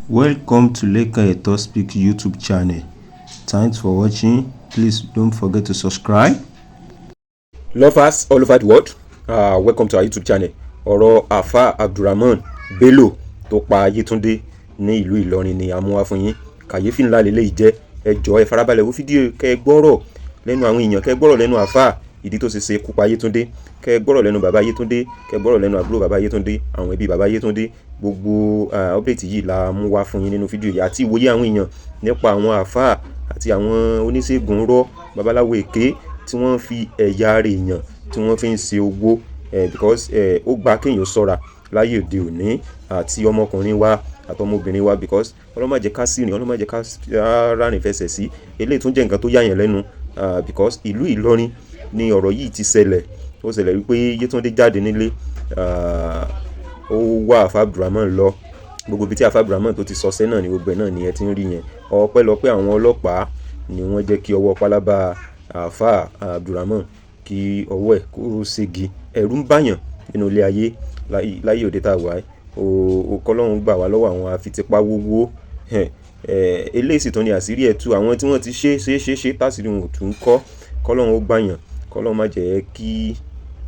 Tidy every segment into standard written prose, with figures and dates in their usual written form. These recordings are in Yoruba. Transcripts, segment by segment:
Welcome to Lekan Eto Speak YouTube channel. Thanks for watching. Please don't forget to subscribe. Lovers all over the world, welcome to our YouTube channel. Ọ̀rọ̀ Afa Abdulrahman Bello tó pa Yétúndé ní ìlú Ìlọrin ni a mú wá fún yín. Kàyéfì ńlá lélẹ́yìí jẹ́. Ẹ jọ̀ọ́, ẹ farabalẹ̀ wo fídíò, kẹ́ ẹ gbọ́rọ̀ lẹ́nu àwọn èèyàn, kẹ́ ẹ gbọ́rọ̀ lẹ́nu àfà, ìdí tó ṣe ṣe kú pa Yétúndé, kẹ́ ẹ gbọ́rọ̀ lẹ́nu bàbá Yétúndé, kẹ́ ẹ gbọ́rọ̀ lẹ́nu àbúrò bàbá Yétúndé, àwọn ẹbí bàbá Yétúndé. Gbogbo update yìí la mú wá fún yín nínú fídíò yìí, àti ìwòye àwọn èèyàn nípa àwọn àfà àti àwọn oníṣègùn rọ́, babaláwo èké tí wọ́n fi ẹ̀yà ara èèyàn tí wọ́n fi ń ṣe owó, because ó gba kéèyàn ṣọ́ra láyé òde òní, àti ọmọkùnrin wa àtọmọbìnrin wa, because Ọlọ́run má jẹ́ ká sì rìn, Ọlọ́run má jẹ́ ká rárìn fẹsẹ̀ sí. Eléyìí tún jẹ́ nǹkan tó yà yàn lẹ́nu, because ìlú Ìlọrin ni ọ̀rọ̀ yìí ti ṣẹlẹ̀. Ó ṣẹlẹ̀ wípé Yétúndé jáde nílé, ó wá Àfà Abdulrahman lọ. Gbogbo ibi tí Àfà Abdulrahman tó ti sọsẹ́ náà ni gbogbo ẹ̀ náà ni ẹ ti ń rí yẹn. Ọpẹ́lọpẹ́ àwọn ọlọ́pàá ni wọ́n jẹ́ kí ọwọ́ pálábá Àfà Abdulrahman, kí ọwọ́ ẹ̀ kó ségi. Ẹ̀rù ń bàyàn nínú ilé ayé láyé òde tá a wà. Ó kọ́lọ́run gbà wá lọ́wọ́ àwọn afitipáwówó. Eléyìí sì tún ní àṣírí ẹ̀ tú, àwọn tí wọ́n ti ṣe ṣe ṣe ṣe tásìrí wọn ò tún kọ́. Kọ́lọ́run ó gbàyàn, kọ́lọ́run má jẹ́ kí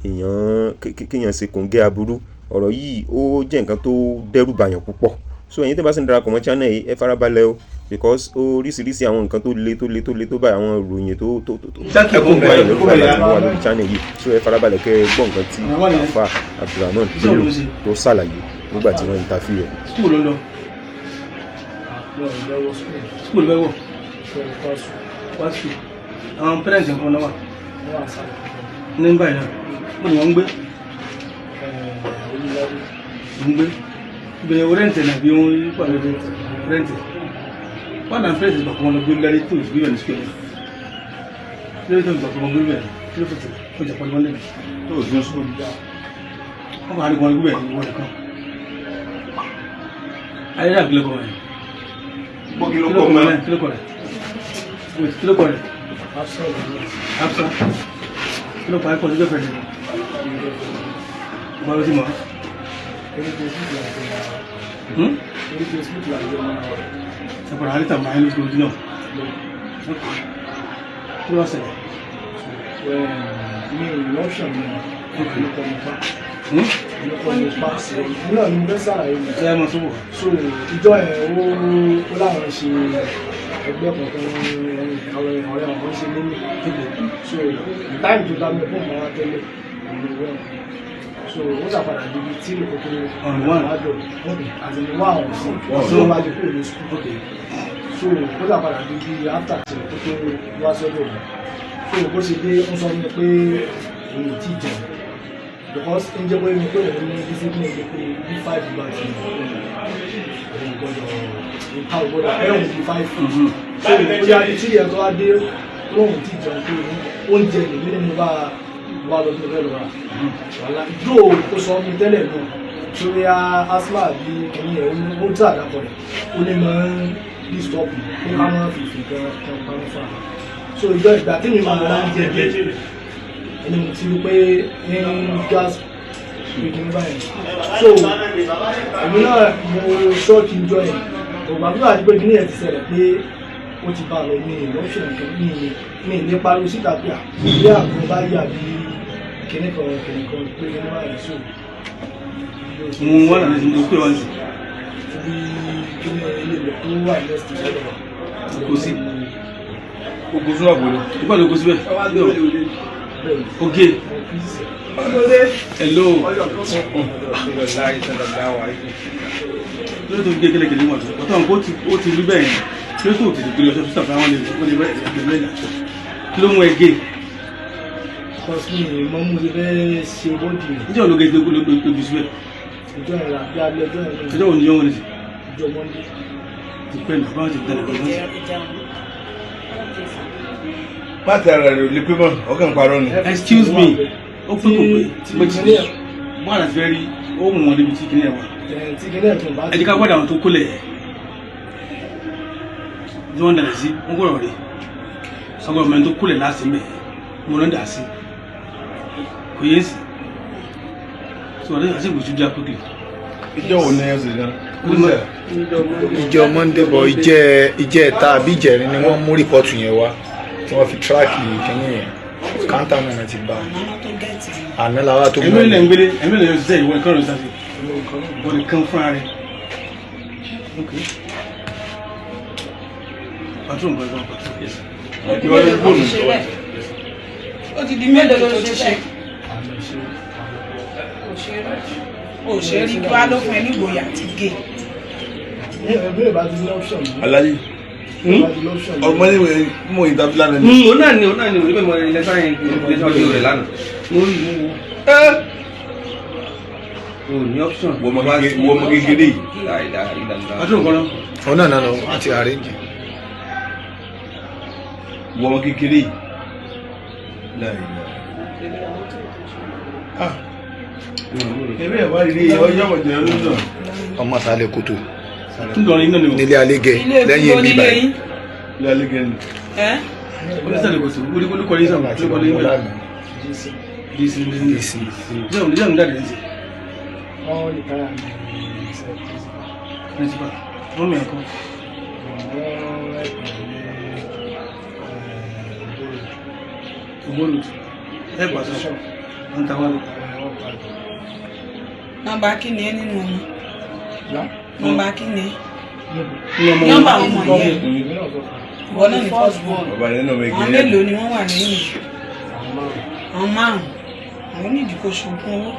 èèyàn kéèyàn ṣe kòńgẹ́ aburú. Ọ̀rọ̀ yìí, ó jẹ́ nǹkan tó dẹ́rù bàyàn púpọ̀. So ẹ̀yin tí bá sì ń darapọ̀ mọ́ channel yìí, ẹ farabalẹ̀ o, because oríṣiríṣi àwọn nǹkan tó le tó le tó le tó báyìí, àwọn ìròyìn tó tó ń báyìí lórúkọ láti mú wa lórí channel yìí. So ẹ farabalẹ̀ kẹ́ ẹ gbọ́ nǹkan tí Àfà Abdulrahman Bello tó ṣàlàyé nígbà tí wọ́n interview ẹ̀. School ló ń lọ. School bẹ́ẹ̀ wọ̀ wá school. Àwọn parents nǹkan náà wà ní báyìí náà. Mo ní wọ́n ń gbé, ń gbé ibẹ̀. Rent náà bí wọ́n wà lórí rent. Wọ́n náà parents gbà kó wọn lọ gbé lórí tó gbé bẹ̀ ní school lórí tó gbà kó wọn gbé bẹ̀. Kí ló fẹ́ tó jẹ́ pọ́n lẹ́nu tó o tún sùn? Wọ́n kàn á ní kó wọn gbé bẹ̀ ní wọ́n nìkan. Ayé dà kílẹ̀ kọ́ ẹ̀. Bọ́ kí ló kọ́ mọ́? Kí ló kọ́ rẹ̀? Wait, kí ló kọ́ rẹ̀? Hafsa. Kí ló kọ́ ẹ̀ kọ́ sí girlfriend rẹ̀? Ìgbà ló ti mọ̀? Hmm? Ṣàpàrà àríta máa ń lójú ojú náà. Kí ló wá ṣẹlẹ̀? Mi ò lọ́ṣàn mi ló kọ́ mi pa. Hmm? Ló kọ́ mi pa náà ni mo fẹ́ sàlàyé mi. Ṣé ẹ mọ̀ sọ́wọ́? So ìjọ yẹn, ó láwọn ṣe ẹgbẹ́ kan tó ń àwọn ọ̀rẹ́ wọn kan ṣe lémi. So time tó dá mi fún ọmọ wa tẹ́lẹ̀ òun ló wẹ̀. So ó ṣàpadà di ibi tí kò tó On one. Wájọ àti ní wá ọ̀hún sí So- so wá di kúrò ní school. So ó ṣàpadà di bí after 10 tó tó wá sọ́dọ̀ mi. So bó ṣe dé, ń sọ fún mi pé òun ò tí ì jẹun, because ń jẹ́ pé mi pé òun ní discipline pé bí 5 bá ti òun gbọ́dọ̀ nǹkan ò gbọ́dọ̀ pẹ́ òun bí 5. So bóyá bí tí ìyẹn tó wá dé lóhùn tí ì jẹun, pé oúnjẹ lèmi ní mo bá wà lọ sí mo fẹ́ lọ rà wàhálà dóò. Ó sọ fún mi tẹ́lẹ̀ náà sórí asthma bí kìíní ẹ̀, ó tà dàpọ̀ rẹ̀, ó ní máa ń disturb mi pé ká máa fi kan kan pamọ́ fún wa. So ìjọ ìgbà tí mi máa ń jẹ dé ẹni mo ti rí pé ń gas pé kìíní báyìí. So èmi náà mo ṣọ́ọ̀kì ìjọ yẹn ògbà tó àti pé kìíní ẹ̀ ti ṣẹlẹ̀ pé ó ti bá a lọ ní ìlọ́ṣọ̀ nǹkan mi ní pariwo síta pé à ilé àgbọn bá yà bí kìíní kan kìíní kan pé kìíní báyìí. So Mo wà náà ní mo pè wọ́n sí. Ibi kíní ilé ìwẹ̀ tó wà next sọ́dọ̀ wa. Kò sí. Ogun sún àbò ni. Ìgbà ló kó síbẹ̀. Bẹ́ẹ̀. Oge. Mo fi sí. Hello. Lórí tó gé kélekèlé wọn tó ọ̀tọ̀ nǹkan ó ti rí bẹ́ẹ̀ yẹn, kí ló tó tètè gbé lọ sí hospital fún àwọn lè rẹ̀ rẹ̀ rẹ̀? Kí ló mú ẹ gé? Because mi mọ mo ṣe fẹ́ ṣe body rẹ̀. Níjẹ́ òun ló gé lójú síbẹ̀? Ìjọ yẹn la bí alẹ́ ọjọ́ yẹn náà. Ọjọ́ òun ni yóò wọlé sí? Ìjọ Monday. Ti pẹ́ nà báwọn ti dalẹ̀ lọ́wọ́. Pàtẹ ara rẹ̀ ò lè pé mọ́, ọkàn parọ́ ni. Excuse me, ó pé kò pé mo ti bọ́ àlàtí fẹ́ rí ó mú wọn débi tí kìnìún ẹ̀ wà. Ẹ̀ tí kìnìún ẹ̀ tó bá Ẹ jẹ́ ká gbọ́dọ̀ àwọn tó kólẹ̀ tí wọ́n dalẹ̀ sí, wọ́n gbọ́dọ̀ rí ọgbọ́n mẹ́rin tó kólẹ̀ láti mẹ́ mo náà dà sí kò yé sí. So I think we should do that quickly. Ìjọ wo ni ẹ ṣe gan? Ìjọ Monday bọ̀, ìjẹ́ ẹ̀ta àbí ìjẹrin ni wọ́n mú report yẹn wá tí wọ́n fi track kínní yẹn. Counter náà ti bá àná làwa tó Ẹ̀mí mú. ilẹ̀ ń gbélé, ẹ̀mí ilẹ̀ yóò ṣiṣẹ́, ìwọ nìkan ló ń ṣàṣe, ìwọ nìkan fúnra rẹ̀. Ok, patrol nǹkan ẹ̀gbọ́n patrol, yes. Kí wọ́n lè fóònù lọ́wọ́. Ó ti di mélòó tó ti ṣe? Ò ṣe rí kí wàá ló fún ẹ ní ìgboyà àti gé. Ẹgbẹ́ ìbá ti ní option mọ́. Aláyé. Ìbá ti ní option mọ́. Ọmọ ní mo ìdábí lánàá ni. Òun náà ni, òun náà ni, òun ní bẹ́ẹ̀ ilẹ̀ sáyẹn ilẹ̀ sáyẹn rẹ̀ lánàá mo rí mú wo. O ní option. Wọ́n ọmọ kékeré yìí. Patrol nǹkan náà. Òun náà náà wọ́n ti arrange. Wọ́n ọmọ kékeré yìí. Láìláì. Ah. Ẹbí ẹ̀ wá rí ọjọ́ ọ̀jọ̀ ló ń Ọmọ sálẹ̀ kótó. Ńlọrin náà ni o. Nílé alégẹ Ilé lẹ́yìn ìfúnni ibi nílé báyìí. yín. Ilé alẹ́ gẹ́ni. Ẹ́. Onísàlẹ̀ kò sí olùkọ́ ní sàmù Àti olùkọ́ ní ọmọ ìwé. lánàá. Dc. DC. Dc dc jáde ní sí. Wọ́n lè kára ní iṣẹ́ Principal wọ́n mi ẹ̀kọ́. Wọ́n ẹ̀kọ́ ní Ògbólù ẹ̀ pàṣẹ wọ́n ta wá lọ. Ìgboro. Nọ́mbà kí ni ẹ nínú ọmọ? Nọ́mbà kí ni ẹ? Nọ́mbà. Nọ́mbà ọmọ yẹn. Ìwọ náà ní first born. Bàbá rẹ̀ náà Àwọn mẹ́gẹ́. mélòó ni wọ́n wà lẹ́yìn? Àwọn márùn-ún. Àwọn onídìí kò ṣoògùn owó.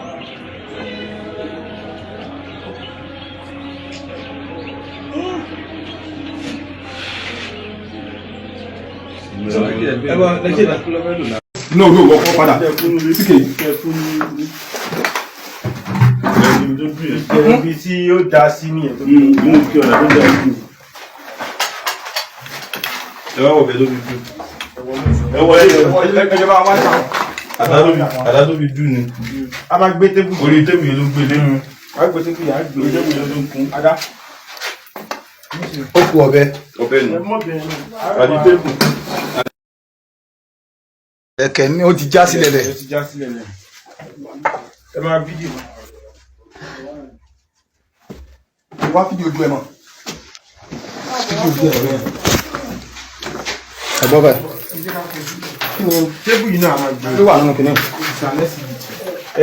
Ẹ bá lẹ́sẹ̀ dá. No, no, wọ́n kọ́ padà síkè. Ibi tí ó da sí nìyẹn tó Mú kí ọ̀nà tó dà sí. Ẹ wá wọ̀ bẹ́ẹ̀ ló fi dùn. Ẹ wọlé. Ẹjọba wa ta. Àdá tó fi dùn ni. A máa gbé tébù. Orí tébù yẹn ló gbé lé. A gbé tébù yẹn, a gbé. Orí tébù yẹn ló kún. Ada. Ó kú ọbẹ̀. Ọbẹ̀ nù. Àti tébù. Ẹ̀kẹ́ ni ó ti já sílẹ̀ lẹ̀. Ó ti já sílẹ̀ lẹ̀. Ẹ máa fídíò. Wá fídíò ojú ẹ mọ̀. Fídíò ojú ẹ rẹ̀. Ẹ gbọ́ báyìí. Tébù yìí náà a máa gbé. Ló wà nínú kìnìún.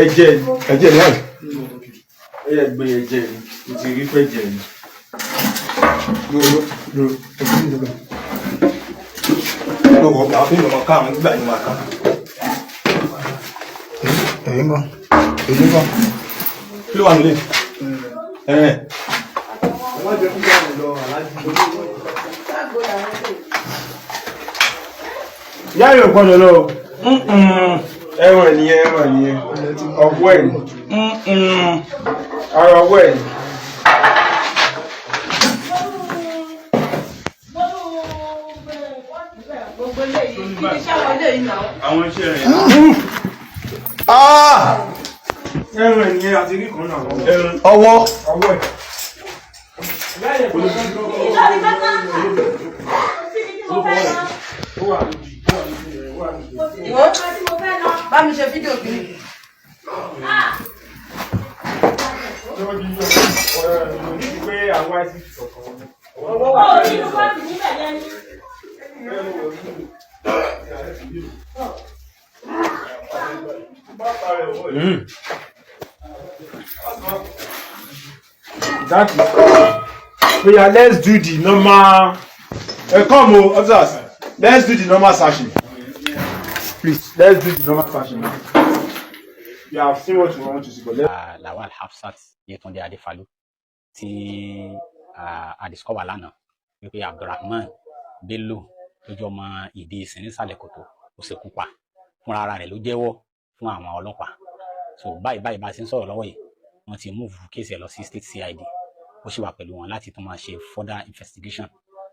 Ẹ̀jẹ̀ ni. Ẹ̀jẹ̀ ni àyè. Ẹ yẹ gbé ẹ̀jẹ̀ ni. Mo ti rí pé ẹ̀jẹ̀ ni. Dúró dúró, ẹ̀jẹ̀ ni ìjọba. Lọ́wọ́ àwọn fíìmù ọmọ káwọn gbà ní wàá ká. Èyí ń bọ̀. Èyí ń bọ̀. Kí ló wà nílé? Ẹ̀rẹ̀. Wọ́n jẹ́ kúkú àwọn lọ aláàjì. Ìyá yóò gbọ́dọ̀ lọ o. Ẹ̀wọ̀n nìyẹn, ẹ̀wọ̀n nìyẹn. Ọwọ́ ẹ̀ ni. Ara ọwọ́ ẹ̀ ni. Gbogbo eléyìí kí ni sáwọn eléyìí náà. Àwọn iṣẹ́ rẹ̀. Ah! Ẹ̀wọ̀n nìyẹn àti rí kan náà. Ẹran. Ọwọ́. Ọwọ́ ẹ̀. Ó wà lójú, ó wà lójú rẹ̀, ó wà lójú rẹ̀. Ìwọ bá mi ṣe fídíò kìíní. Ṣé wọ́n ti yọ ọ̀rọ̀ rẹ̀ ní pé àwọn ICT kọ̀ọ̀kan? Ó nínú bọ́ọ̀lù níbẹ̀ yẹn ni. That is. Oya, let's do the normal. Come o, officers. Let's do the normal searching. Please, let's do the normal searching now. You have seen what you want to see, but let's. Lawal Hafsat Yetunde Adefalu tí a discover lánàá wípé Abdulrahman Bello tó jẹ́ ọmọ ìdí ìsìn nísàlẹ̀ kòtò ó ṣekú pa fúnra ara rẹ̀ ló jẹ́wọ́ fún àwọn ọlọ́pàá. So báyìí báyìí bá a ṣe ń sọ̀rọ̀ lọ́wọ́ yìí, wọ́n ti move case ẹ̀ lọ sí state CID. Ó sì wà pẹ̀lú wọn láti tún máa ṣe further investigation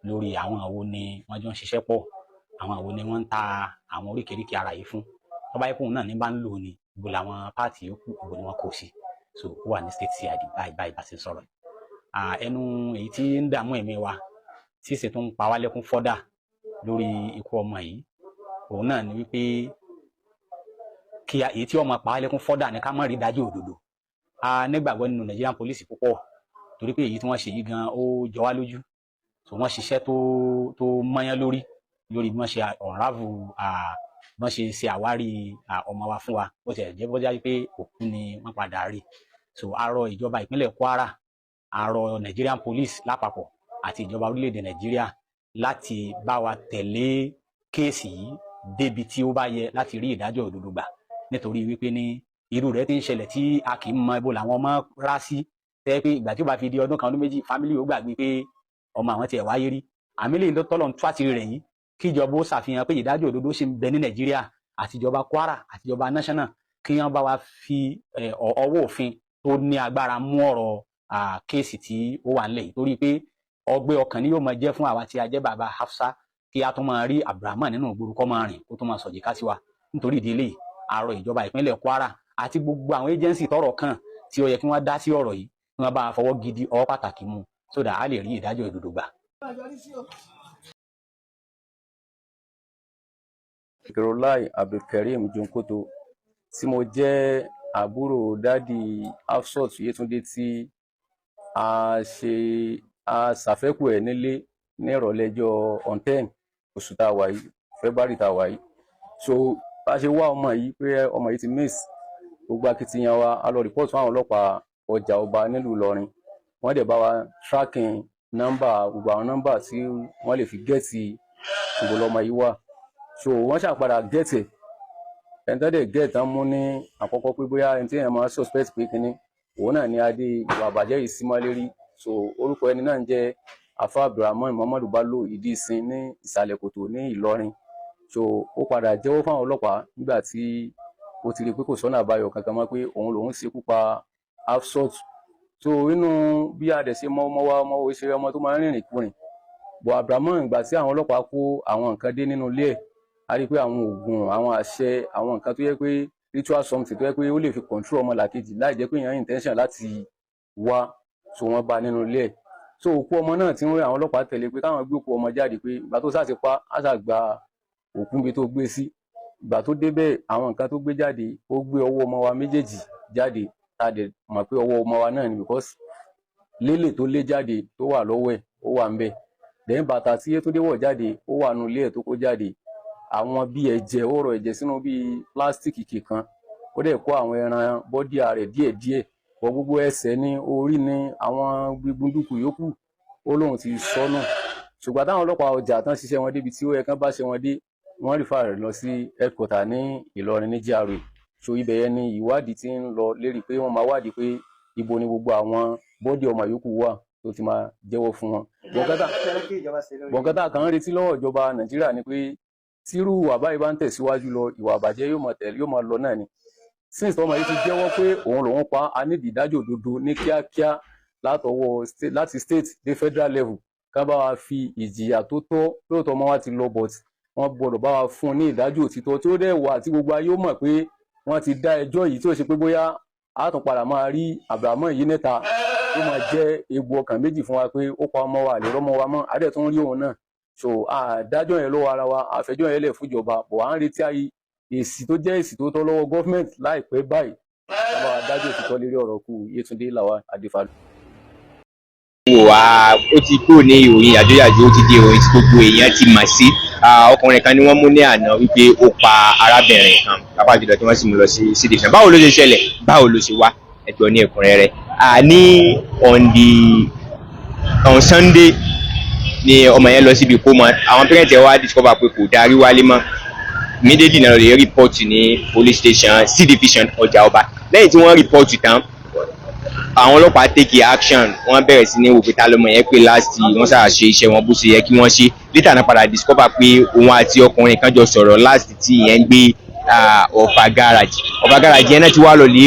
lórí àwọn wo ni wọ́n jọ ń ṣiṣẹ́ pọ̀, àwọn wo ni wọ́n ń ta àwọn oríkèéríkèé ara yìí fún, tó bá yẹ kóun náà ní bá ń lò ní ibo làwọn parts yòókù, ibo ni wọ́n kó sí. So ó wà ní state CID báyìí báyìí bá ṣe ń sọ̀rọ̀ yìí. Ẹnu èyí tí ń dààmú ẹ̀mí wa tí sì tún ń pa wá lẹ́kún fọ́dà lórí ikú ọmọ yìí, òun náà ni wípé kí èyí tí ọmọ pa wá lẹ́kún fọ́dà ni ká má rí dájú òdodo. A nígbàgbọ́ nínú Nigerian police púpọ̀. Torí pé èyí tí wọ́n ṣe yìí gan, ó jọ wá lójú. So wọ́n ṣiṣẹ́ tó mọ́yán lórí lórí bí wọ́n ṣe unravel, bí wọ́n ṣe ṣe àwárí ọmọ wa fún wa, bó ṣe jẹ́ bó jẹ́ pé òkú ni wọ́n padà rí. So a rọ ìjọba ìpínlẹ̀ Kwara, a rọ Nigerian Police lápapọ̀ àti ìjọba orílẹ̀-èdè Nàìjíríà láti bá wa tẹ̀lé case yìí débi tí ó bá yẹ láti rí ìdájọ́ òdodo gbà, nítorí wípé ní irú rẹ̀ ti ń ṣẹlẹ̀ tí a kì í mọ ibo làwọn ọmọ rá sí, tẹ́ pé ìgbà tí ó bá fi di ọdún kan, ọdún 2, family ó gbàgbé pé ọmọ àwọn tiẹ̀ wáyé rí. Àmì lè tọ́lọ̀ ń tú àṣírí rẹ̀ yìí, kíjọba ó ṣàfihàn pé ìdájọ́ òdodo ṣì ń bẹ ní Nàìjíríà, àtijọba Kwara, àtijọba national, kí wọ́n bá wa fi ọwọ́ òfin tó ní agbára mú ọ̀rọ̀ case tí ó wà nílẹ̀ yìí, torí pé ọgbẹ́ ọkàn ni yóò máa jẹ́ fún àwa tí a jẹ́ bàbá Hafsa kí a tún máa rí Abrahamu nínú ìgboro, kó máa rìn, kó tún máa sọ̀jì ká sí wa. Nítorí ìdí eléyìí, a rọ ìjọba ìpínlẹ̀ Kwara àti gbogbo àwọn agency tọ́rọ̀ kàn tí ó yẹ kí wọ́n dá sí ọ̀rọ̀ yìí, kí wọ́n bá fọwọ́ gidi, ọwọ́ pàtàkì mú, so that a lè rí ìdájọ́ òdodo gbà. Zikirulai Abdulkareem Jonkoto, tí mo jẹ́ àbúrò daddy Hafsat Yétúndé tí a ṣe a ṣàfẹ́kù ẹ̀ nílé ní ìrọ̀lẹ́ ọjọ́ on 10 oṣù tá a wà yìí, February tá a wà yìí. So bá a ṣe wá ọmọ yìí pé ọmọ yìí ti miss, gbogbo akitiyan wa, a lọ report fún àwọn ọlọ́pàá Ọjà Ọba nílùú Ìlọrin. Wọ́n dẹ̀ bá wa tracking nọ́mbà, gbogbo àwọn nọ́mbà tí wọ́n lè fi get ìbò lọ́mọ yìí wà. So wọ́n ṣàpadà get ẹ̀. Ẹni tó dẹ̀ get tán mú ní àkọ́kọ́ pé bóyá ẹni tí èèyàn máa suspect pé kínní òun náà ní adé ìwà àbàjẹ́ yìí sí mọ́ lérí. So orúkọ ẹni náà ń jẹ́ Afa Abdulrahman Muhammadu Bello Ìdísìn ní Ìsàlẹ̀ Kòtò ní Ìlọrin. So ó padà jẹ́wọ́ fáwọn ọlọ́pàá nígbà tí ó ti rí i pé kò sọ́nà àbáyọ kankan mọ́, pé òun lòún ṣekú pa Hafsat. So inú bí a dẹ̀ ṣe mọ ọmọ wa, ọmọ wo ṣe ọmọ tó máa ń rìnrìn kurìn bọ̀ Abdulrahman. Ìgbà tí àwọn ọlọ́pàá kó àwọn nǹkan dé nínú ilé ẹ̀, a rí i pé àwọn oògùn, àwọn àṣẹ, àwọn nǹkan tó yẹ pé ritual something tó yẹ pé ó lè fi control ọmọlàkejì láì jẹ́ pé èèyàn intention láti wá, so wọ́n bá nínú ilé ẹ̀. So òkú ọmọ náà tí wọ́n àwọn ọlọ́pàá tẹ̀lé pé káwọn gbé òkú ọmọ jáde, pé ìgbà tó sáà ti pa á, sà gba òkú níbi tó gbé sí. Ìgbà tó débẹ̀, àwọn nǹkan tó gbé jáde, ó gbé ọwọ́ ọmọ wa méjèèjì jáde, tá a dẹ̀ mọ̀ pé ọwọ́ ọmọ wa náà ni, because lélè tó lé jáde tó wà lọ́wọ́ ẹ̀, ó wà ń bẹ̀. Then bàtà tí Yétúndé wọ̀ jáde, ó wà nínú ilé ẹ̀ tó kó jáde. Àwọn bíi ẹ̀jẹ̀, ó rọ ẹ̀jẹ̀ sínú bíi plastic kan, ó dẹ̀ kó àwọn ẹran body rẹ̀ díẹ̀díẹ̀ bọ, gbogbo ẹsẹ̀ ní orí ní àwọn gbígbúndùkú yòókù, ó lóun ti sọnù. Ṣùgbọ́n táwọn ọlọ́pàá ọjà tán ṣiṣẹ́ wọn débi tí ó yẹ kán bá ṣe wọn dé, wọ́n refer rẹ̀ lọ sí headquarter ní Ìlọrin ní GRA. So ibẹ̀ yẹn ni ìwádìí ti ń lọ lérí pé wọ́n máa wádìí pé ibo ni gbogbo àwọn body ọmọ yòókù wà tó ti máa jẹ́wọ́ fún wọn. Bọ̀ǹkátà kan ń retí lọ́wọ́ ìjọba Nàìjíríà ni pé tírú ìwà báyìí bá ń tẹ̀síwájú lọ, ìwà àbàjẹ́ yóò máa tẹ̀lé, yóò máa lọ náà ni. Since tọmọ yìí ti jẹ́wọ́ pé òun lòun pa, a nídìí ìdájọ́ òdodo ní kíákíá látọwọ́ láti state dé federal level, ká bá wa fi ìjìyà tó tọ́. Lóòótọ́ ọmọ wa ti lọ, but wọ́n gbọ́dọ̀ bá wa fún un ní ìdájọ́ òtítọ́ tí ó dẹ̀ wà, tí gbogbo ayé ó mọ̀ pé wọ́n ti dá ẹjọ́ yìí, tí ó ṣe pé bóyá a tún padà máa rí Abrahamu yìí níta tó máa jẹ́ egbò ọkàn méjì fún wa pé ó pa ọmọ wa, àlè rọ́mọ wa mọ́, àdẹ̀ tó ń rí òun náà. So àdájọ́ yẹn lọ́wọ́ ara wa, àfẹjọ́ yẹn lẹ̀ fúnjọba bọ̀, à ń retí ayé èsì tó jẹ́ èsì tó tọ́ lọ́wọ́ government láìpẹ́ báyìí, wọ́n bá wa dájọ́ òtítọ́ lérí ọ̀rọ̀ kú Yétúndé Lawal Adéfálú. Wò wá, ó ti kúrò ní ìròyìn yàjóyàjó, ó ti di ìròyìn tí gbogbo èèyàn ti mọ̀ sí. Ọkùnrin kan ni wọ́n mú ní àná wípé ó pa arábìnrin kan, pàápàá jùlọ tí wọ́n sì mú lọ sí C division. Báwo ló ṣe ṣẹlẹ̀? Báwo ló ṣe wá? Ẹjọ́ ní ẹ̀kúnrẹ́rẹ́. Ní on Sunday ni ọmọ yẹn lọ síbi ìkómọ. Àwọn parents ẹ̀ wá discover pé kò darí wálé mọ́. Immediately náà lè report ní police station C division Ọjà Ọba. Lẹ́yìn tí wọ́n report tán, àwọn ọlọ́pàá take action. Wọ́n bẹ̀rẹ̀ sí ní wò pé ta lọmọ yẹn pé last. Wọ́n sáà ṣe iṣẹ́ wọn bó ṣe yẹ kí wọ́n ṣe. Later náà padà discover pé òun àti ọkùnrin kan jọ sọ̀rọ̀ last tí ìyẹn ń gbé Ọ̀fà garage. Ọ̀fà garage yẹn náà ti wá lọ lè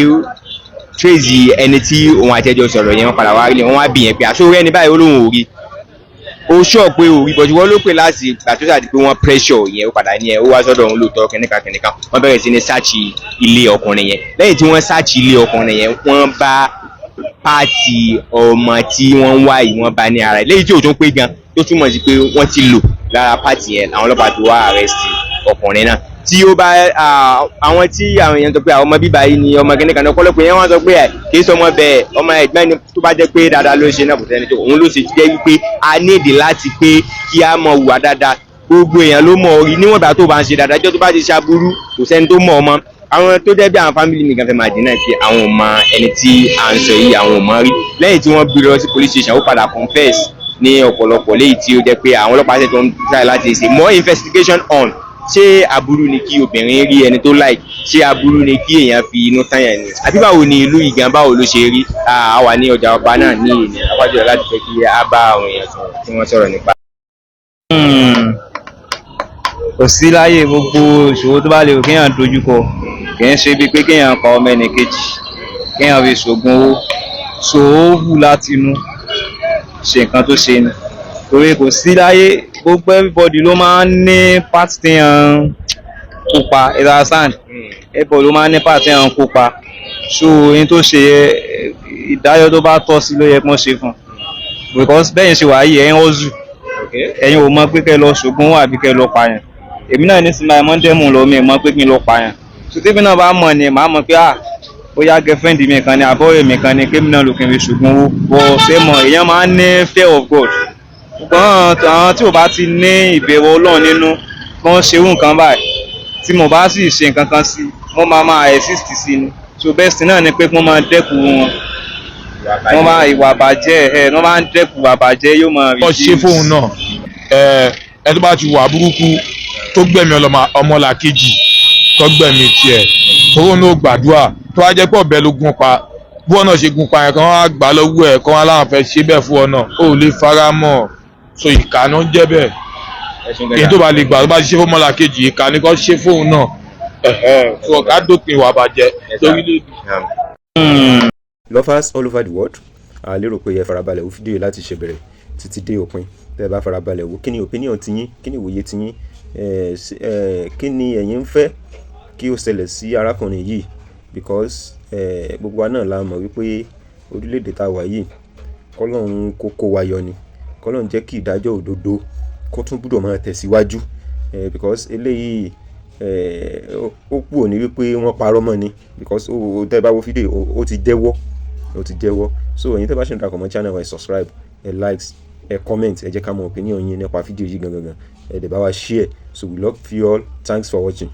trace ẹni tí òun àti ẹjọ́ sọ̀rọ̀ yẹn. Wọ́n padà wá rí, wọ́n wá bì yẹn pé àṣọ rẹ́ni báyìí, ó lóun ò rí, ó sọ pé ò rí bọ́jú wọ́n ló pè láti ìgbà tó ṣàdí pé wọ́n pressure yẹn, ó padà ní ẹ ó wá sọ́dọ̀ òun lóòótọ́, kìnìkan kìnìkan. Wọ́n bẹ̀rẹ̀ sí ní search ilé ọkùnrin yẹn. Lẹ́yìn tí wọ́n search ilé ọkùnrin yẹn, wọ́n bá part ọmọ tí wọ́n ń wá yìí, wọ́n bá ní ara ẹ̀, lẹ́yìn tí ò tún pé gan, tó túmọ̀ sí pé wọ́n ti lò lára part yẹn. Àwọn ọlọ́pàá ti wá arrest ọkùnrin náà. Tí ó bá àwọn tí àwọn èèyàn sọ pé àwọn ọmọ bíbá yìí ni ọmọ kìnìkan náà, ọ̀pọ̀lọpọ̀ èèyàn wọ́n sọ pé ẹ̀ kì í sọ ọmọ bẹ́ẹ̀, ọmọ ẹ̀gbọ́n ni. Tó bá jẹ́ pé dáadáa ló ń ṣe náà, kò sẹ́ni tó òun ló ṣe jẹ́ wípé a nídìí láti pé kí a mọ̀ hùwà dáadáa. Gbogbo èèyàn ló mọ̀ orí níwọ̀n ìgbà tó bá ń ṣe dáadáa. Jọ́ tó bá ti ṣaburú, kò sẹ́ni tó mọ̀ ọmọ. Àwọn tó jẹ́ bí àwọn family mi gan fẹ́ máa deny pé àwọn ò mọ ẹni tí à ń sọ yìí, àwọn ò mọ rí. Lẹ́yìn tí wọ́n gbé lọ sí police station, ó padà confess ní ọ̀pọ̀lọpọ̀, léyìí tí ó jẹ́ pé àwọn ọlọ́pàá ṣe tó ń try láti ṣe more investigation on ṣé aburú ni kí obìnrin rí ẹni tó like, ṣé aburú ni kí èèyàn fi inú tán yẹn ni, àbí báwo ni ìlú ìgàn, báwo ló ṣe rí. A wà ní ọjà ọba náà ní ìní àpájọ láti fẹ́ kí a bá àwọn èèyàn sọ̀rọ̀ tí wọ́n sọ̀rọ̀ nípa. Kò sí láyé, gbogbo ìṣòro tó bá lè kéèyàn dojúkọ, kì í ṣe bíi pé kéèyàn pa ọmọ ẹnì kejì, kéèyàn fi ṣògùn owó. So ó wù láti inú ṣe nǹkan tó ṣe ni, torí kò sí láyé, gbogbo everybody ló máa ń ní part téèyàn kópa, you understand? Everybody ló máa ń ní part téèyàn kópa. So ohun tó ṣe, ìdájọ́ tó bá tọ́ sí ló yẹ kí wọ́n ṣe fún un, because bẹ́ẹ̀ ṣe wà yìí, ẹ̀yin ọ̀zù, ẹ̀yin ò mọ̀ pé kẹ́ lọ ṣògùn owó àbí kẹ́ lọ pààyàn. Èmi náà ní sinmi àìmọ́ dẹ́mù lọ, mi mọ̀ pé kí n lọ pààyàn. So tèmi náà bá mọ̀ ni, màá mọ̀ pé, ah, bóyá girlfriend mi kan ni àbọ̀rẹ̀ mi kan ni, kémi náà ló kí n fi ṣògùn owó. Bọ̀ ṣé mọ̀, èèyàn máa ń ní fear of God, ṣùgbọ́n àwọn tí ò bá ti ní ìbẹ̀rù Ọlọ́run nínú, kí wọ́n ṣerú nǹkan báyìí, tí mo bá sì ṣe nǹkan kan sí, wọ́n máa máa exist sí ni. So best náà ni pé kí wọ́n máa dẹ́kun wọn, wọ́n máa ìwà bàjẹ́ ẹ̀, wọ́n máa ń dẹ́kun ìwà bàjẹ́, yóò máa Wọ́n ṣe fóun náà. Ẹ ẹ tó bá ti wà burúkú, tó gbẹ̀mí ọmọlàkejì, tó gbẹ̀mí tiẹ̀, tóró náà gbàdúrà. Tó wá jẹ́ pé ọ̀bẹ ló gún pa, bí wọ́n náà ṣe gún pa yẹn, kí wọ́n á gbà lọ́wọ́ ẹ̀, kí wọ́n láwọn fẹ́ ṣe bẹ́ẹ̀ fún ọ náà, ó lè fara mọ́. So ìkà náà ń jẹ́ bẹ́ẹ̀. Èyí tó bá lè gbà, tó bá ṣe fún ọmọlàkejì, ìkà ni kò ṣe fóun náà. So ọ̀gá, dópin ìwà bàjẹ́ lórílẹ̀‐èdè. Lovers all over the world, a lérò pé ẹ farabalẹ̀ wo fídíò yìí láti ṣe bẹ̀rẹ̀ títí dé òpin. Tẹ́ ẹ bá farabalẹ̀ wo, kí ni opinion tiyín? Kí ni ìwòye tiyín? Kí ni ẹ̀yin ń fẹ́ kí ó ṣẹlẹ̀ sí arákùnrin yìí? Because gbogbo wa náà la mọ̀ wípé orílẹ̀-èdè tá a wà yìí, kọ́lọ́run kó kó wa yọ ni, kọ́lọ́run jẹ́ kí ìdájọ́ òdodo kó tún gbúdọ̀ máa tẹ̀síwájú, because eléyìí, ó kúrò ní wípé wọ́n parọ́ mọ́ ni, because ó tẹ́ ẹ bá wo fídíò, ó ti jẹ́wọ́, ó ti jẹ́wọ́. So ẹ̀yin tẹ́ bá ṣe ń darapọ̀ mọ́ channel wa, ẹ subscribe, ẹ likes, ẹ comment, ẹ jẹ́ ká mọ opinion yín nípa fídíò yìí gangan gan. Ẹ dẹ̀ bá wa share. So we love you all. Thanks for watching.